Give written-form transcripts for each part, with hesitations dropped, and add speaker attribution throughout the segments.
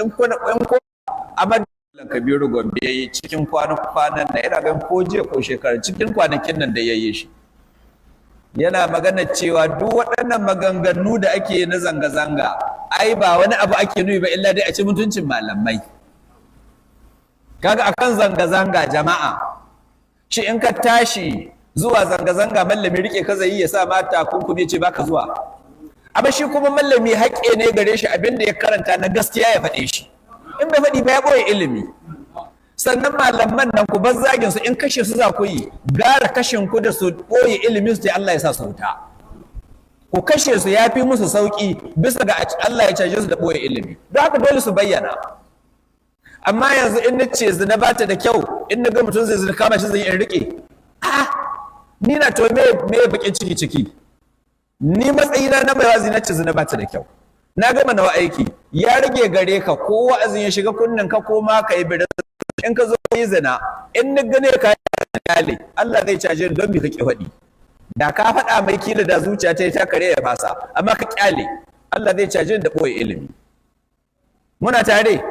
Speaker 1: In kuna in ko amma Kabiru Gombe yayi cikin kwanan nan, yana gan ko jiya ko shekara, cikin kwanakin nan da yayi shi, yana magana cewa duk waɗannan maganganu da ake yi na zanga-zanga, ai ba wani abu ake nufi ba illa dai a ci mutuncin malamai. Kaga akan zanga-zanga, jama'a, shi in ka tashi zuwa zanga-zanga, mallami rike ka zai yi ya sa mata kunkumi ce baka zuwa. Amma shi kuma mallami haƙƙe ne gare shi, abin da ya karanta na gaskiya ya faɗe shi. In bai faɗi ba, ya ɓoye ilimi. Sannan malaman nan, ku bar zagin su. In kashe su za ku yi, gara kashin ku da su ɓoye ilimin su. Ta Allah ya sa su wuta, ku kashe su ya fi musu sauƙi bisa ga Allah ya caje su da ɓoye ilimi. Don haka dole su bayyana. Amma yanzu in na ce zina ba ta da kyau, in na ga mutum zai zina, kama shi zai in riƙe a ni na, to me bakin ciki ciki? Ni matsayina na mai wa'azi, na ce zina ba ta da kyau, na gama nawa aiki. Ya rage gare ka, ko wa'azin ya shiga kunnen ka ko ma ka yi birin. In ka zo yi zina, in ni gane ka kyale, Allah zai caje ni don me kake faɗi? Da ka faɗa mai, kila da zuciya ta yi ta kare ya fasa, amma ka kyale, Allah zai caje ni da ɓoye ilimi. Muna tare?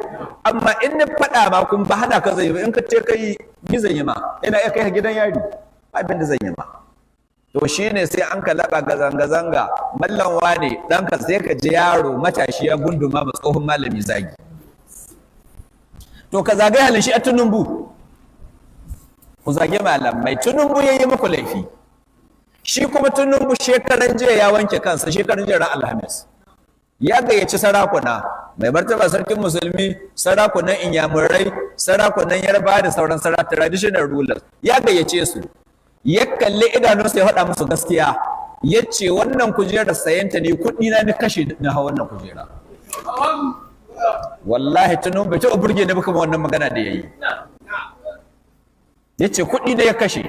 Speaker 1: Amma in ni faɗa ma, kun ba hana ka zai ba. In ka ce kai ni zan yi ma, ina iya kai ka gidan yari, abin da zan yi ma. To shine sai an ka laɓa ga zanga-zanga, mallan wane ɗanka, sai ka ji yaro matashi ya gunduma ma tsohon malami zagi. To ka zagaye halin shi a Tunumbu, ku zage malamai. Tunumbu ya yi muku laifi. Shi kuma Tunumbu shekaran jiya ya wanke kansa. Shekaran jiya ran Alhamis ya gayyaci sarakuna, mai martaba Sarkin Musulmi, sarakunan Inyamurai, sarakunan Yarba da sauran traditional rulers. Ya gayyace su, ya kalli idanunsa, ya faɗa musu gaskiya. Ya ce wannan kujerar sayanta ne, kuɗi na ni kashe na hawa wannan kujera. Wallahi Tinubu bai taɓa burge ni ba kamar wannan magana da ya yi. Ya ce kuɗi da ya kashe.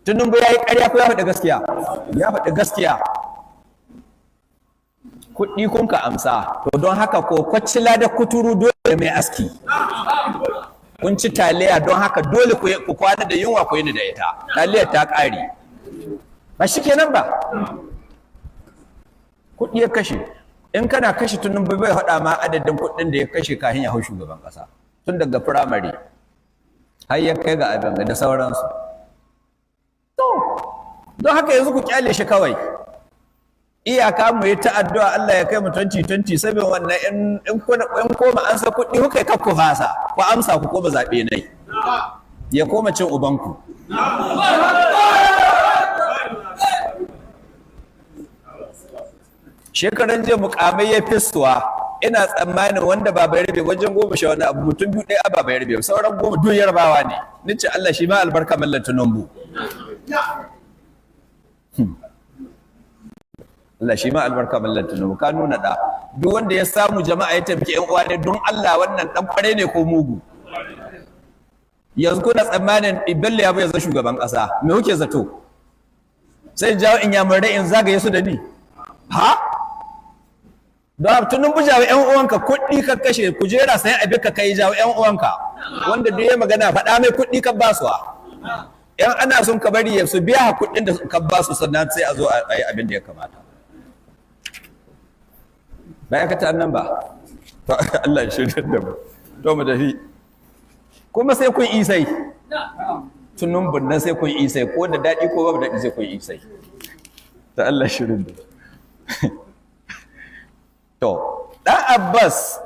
Speaker 1: Tinubu ya yi ƙarya ko ya faɗi gaskiya? Ya faɗi gaskiya. Kuɗi kun ka amsa. To don haka ko kwacila da kuturu dole mai aski. Kun ci taliya, don haka dole ku kwana da yunwa, ku yi da ita. Taliyar ta ƙare, ba shi kenan ba. Kuɗi ya kashe. In kana kashe, Tinubu bai faɗa ma adadin kuɗin da ya kashe kafin ya hau shugaban ƙasa, tun daga firamare har ya kai ga abin da sauransu. To don haka yanzu ku kyale shi kawai. Iyaka mu yi ta addu'a Allah ya kai mu 2027. Wannan in koma an sa kuɗi kuka yi, kakku fasa, ku amsa, ku koma zaɓe nai, ya koma cin ubanku. Shekaran jiya mukamai ya fissuwa, ina tsammanin wanda ba bai rabe wajen 10 wani abu, mutum biyu ɗaya ba bai rabe, sauran 10 duk Yarbawa ne. Ni ce Allah shi ma albarka, mallan Tinubu. Allah shi ma albarka, mallan Tinubu. Ka nuna da duk wanda ya samu jama'a ya tafi ƴan uwa ne don Allah. Wannan dan kware ne ko mugu? Yanzu kuna tsammanin Bello ya bai yanzu shugaban ƙasa, me kuke zato? Sai jawo Inyamurai in zagaye su da ni? Ha, don tunin bujawa ƴan uwanka. Kuɗi ka kashe kujera, sai abi ka kai, jawo ƴan uwanka. Wanda duk ya magana, faɗa mai kuɗi ka basuwa. Yan ana son ka bari ya su biya kuɗin da ka basu, sannan sai a zo a yi abin da ya kamata. Ba ya kata annan ba. To Allah ya shirya da mu. To mu tafi. Kuma sai kun isai tunun bunnan, sai kun isai, ko da daɗi ko babu daɗi, sai kun isai. To Allah shirin da to dan Abbas.